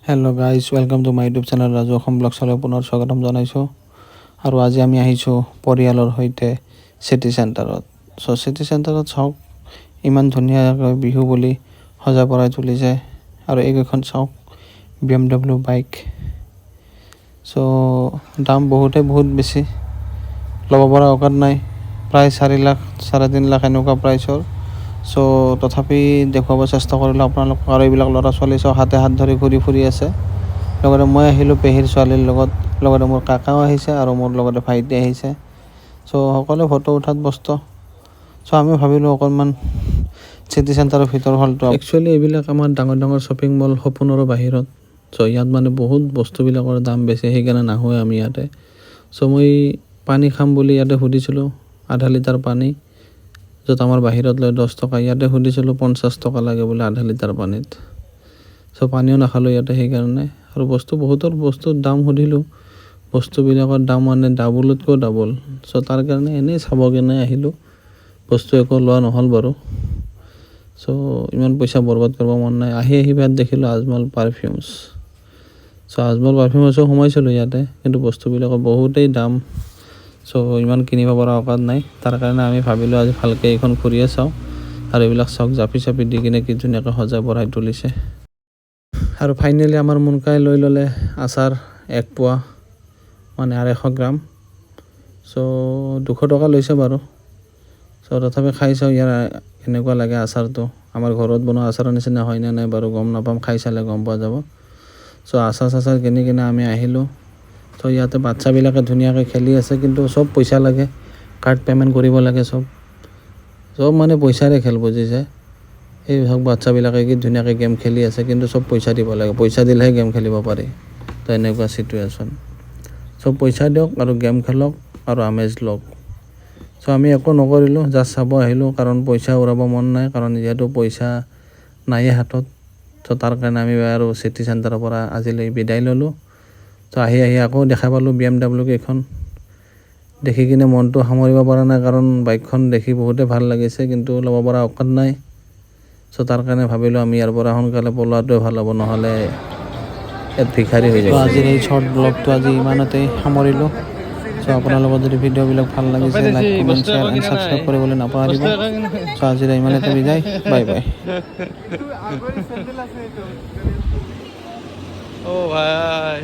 Hello guys, welcome to my YouTube channel Raju Assam ব্লগছলৈ পুনৰ স্বাগতম জনাইছোঁ। আৰু আজি আমি আহিছোঁ পৰিয়ালৰ সৈতে চিটি চেণ্টাৰত। চ' চিটি চেণ্টাৰত চাওক, ইমান ধুনীয়াকৈ বিহু বুলি সজাই পৰাই তুলিছে। আৰু এইকেইখন চাওক BMW bike. চ' দাম বহুতেই বহুত বেছি, ল'ব পৰা অকাত নাই। প্ৰায় 4 লাখ, 3.5 লাখ এনেকুৱা প্ৰাইচৰ। চ' তথাপি দেখুৱাব চেষ্টা কৰিলোঁ আপোনালোকক। আৰু এইবিলাক ল'ৰা ছোৱালী চব হাতে হাত ধৰি ঘূৰি ফুৰি আছে। লগতে মই আহিলোঁ পেহীৰ ছোৱালীৰ লগত, লগতে মোৰ কাকাও আহিছে আৰু মোৰ লগতে ভাইটি আহিছে। চ' সকলোৱে ফটো উঠাত ব্যস্ত। চ' আমি ভাবিলোঁ অকণমান চিটি চেণ্টাৰৰ ভিতৰ হলটো। একচুৱেলি এইবিলাক আমাৰ ডাঙৰ ডাঙৰ শ্বপিং মল সপোনৰো বাহিৰত। চ' ইয়াত মানে বহুত বস্তুবিলাকৰ দাম বেছি, সেইকাৰণে নাহোঁৱে আমি ইয়াতে। চ' মই পানী খাম বুলি ইয়াতে সুধিছিলোঁ, আধা লিটাৰ পানী য'ত আমাৰ বাহিৰত লয় 10 টকা, ইয়াতে সুধিছিলোঁ 50 টকা লাগে বোলে আধা লিটাৰ পানীত। চ' পানীও নাখালোঁ ইয়াতে সেইকাৰণে। আৰু বস্তু বহুতৰ বস্তুৰ দাম সুধিলোঁ, বস্তুবিলাকৰ দাম মানে ডাবুলতকৈও ডাবুল। চ' তাৰ কাৰণে এনেই চাব কেনে আহিলোঁ, বস্তু একো লোৱা নহ'ল বাৰু। চ' ইমান পইচা বৰবাদ কৰিব মন নাই। আহি আহি ইয়াত দেখিলোঁ আজমল পাৰফিউমছ। চ' আজমল পাৰফিউমছো সোমাইছিলোঁ ইয়াতে, কিন্তু বস্তুবিলাকৰ বহুতেই দাম। চ' ইমান কিনিব পৰা অকাত নাই। তাৰ কাৰণে আমি ভাবিলোঁ আজি ভালকৈ এইখন ঘূৰিয়ে চাওঁ। আৰু এইবিলাক চাওক, জাপি চাপি দি কিনে কি ধুনীয়াকৈ সজাই পৰাই তুলিছে। আৰু ফাইনেলি আমাৰ মুনকাই লৈ ল'লে আচাৰ এক পোৱা, মানে 250 গ্ৰাম। চ' 200 টকা লৈছে বাৰু। চ' তথাপি খাই চাওঁ ইয়াৰ কেনেকুৱা লাগে আচাৰটো। আমাৰ ঘৰত বনোৱা আচাৰৰ নিচিনা হয়নে নাই বাৰু গম নাপাম, খাই চালে গম পোৱা যাব। চ' আচাৰ চাচাৰ কিনি কিনে আমি আহিলোঁ। ত' ইয়াতে বাচ্ছাবিলাকে ধুনীয়াকৈ খেলি আছে, কিন্তু চব পইচা লাগে, কাৰ্ড পে'মেণ্ট কৰিব লাগে। চব চব মানে পইচাৰে খেল, বুজিছে? এই হওক, বাচ্ছাবিলাকে কি ধুনীয়াকৈ গেম খেলি আছে, কিন্তু চব পইচা দিব লাগে, পইচা দিলেহে গেম খেলিব পাৰি। তো এনেকুৱা চিটুৱেশ্যন। চব পইচা দিয়ক আৰু গেম খেলক আৰু আমেজ লওক। চ' আমি একো নকৰিলোঁ, জাষ্ট চাব আহিলোঁ, কাৰণ পইচা উৰাব মন নাই, কাৰণ যিহেতু পইচা নায়েই হাতত। ত' তাৰ কাৰণে আমি আৰু চিটি চেণ্টাৰৰ পৰা আজিলৈ বিদায় ল'লোঁ। ত' আহি আহি আকৌ দেখা পালোঁ BMW কেইখন। দেখি কিনে মনটো সামৰিব পৰা নাই, কাৰণ বাইকখন দেখি বহুতেই ভাল লাগিছে, কিন্তু ল'ব পৰা অকাত নাই। চ' তাৰ কাৰণে ভাবিলোঁ আমি ইয়াৰ পৰা সোনকালে পলোৱাটোৱে ভাল হ'ব, নহ'লে ইয়াত ভিখাৰী হৈ যাব। আজিৰ এই শ্বৰ্ট ব্লগটো আজি ইমানতেই সামৰিলোঁ। চ' আপোনালোকৰ যদি ভিডিঅ'বিলাক ভাল লাগিছে, like, comment, share and subscribe কৰিবলৈ নাপাহৰিব। চ' আজিৰ ইমানতে বিদায়, বাই বাই। ও ভাই।